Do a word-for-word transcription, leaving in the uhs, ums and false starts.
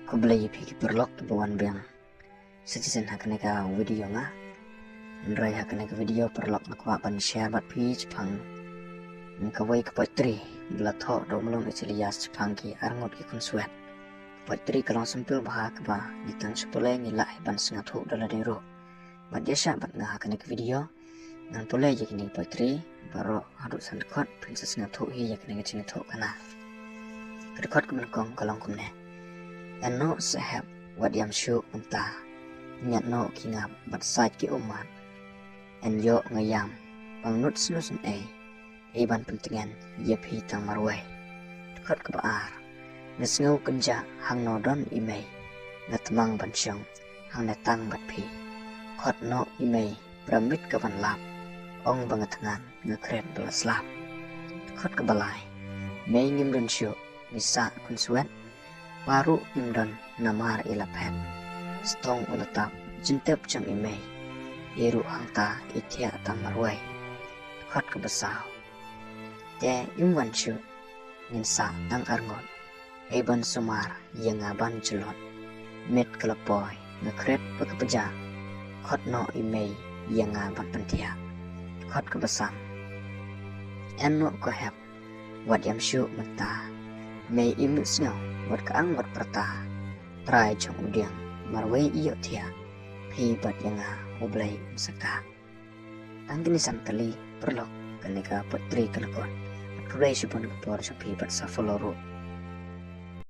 Khublei ïa phi ki paralok kiba wan biang sa shisien ha kane ka video nga. Hynrei ha kane ka video paralok nga kwah ban share bad phi shaphang kawei ka poetry ba la thoh da u Mlong H. Elias shaphang ki arngut ki khunswet. Poetry ka long symbol bha kaba ngi tang shu pule ngi lah hi ban sngewthuh da lade ruh. Bad ïa shah bad nga ha kane ka video ngan pule ïa kine ki poetry baroh haduh san dkhot, phin sa sngewthuh hi ïa kane ka jingïathuhkhana. Ka dkhot kaba nyngkong ka long kumne: Yn noh sahep, wat ïam shuh mynta, ñiad noh ki ngap bad sait ki ummat. Yn ïoh nga ïam, pang nud snu syn ei, ei ban pyntngen ïa phi tang marwei. Dkhot kaba ar: Nga sngew kynjah hangno don i mei, nga tmang ban shong hangne tang bad phi. Khot noh i mei, para miet ka van lap, ong ba nga thngan, nga khret ba la slap. Dkhot kaba lai: Mei ngim don shuh, ngi sah khunswet, pa ruh ngim don namar i la phet. Stong u la tap jingtep jong i mei, i ruh hangta i thiah tang marwei. Dkhot kaba saw: Te im wan shuh, ngin sah tang arngut, ei ban sumar ïa nga ban jlot. Miet ka la poi, nga khret ba ka pjah, khot noh i mei ïa nga ban pynthiah. Dkhot kaba san: Yn noh ko hep, wat ïam shuh mynta, mei im nud sngew wat ka ang wat pyrta. Trai jong u dieng marwei i ïoh thiah, phi bad ïa nga U Blei un sa kah. Tang kine san tylli paralok kane ka poetry ka la kut. Bad khublei shibun ka por jong phi bad sa follow ruh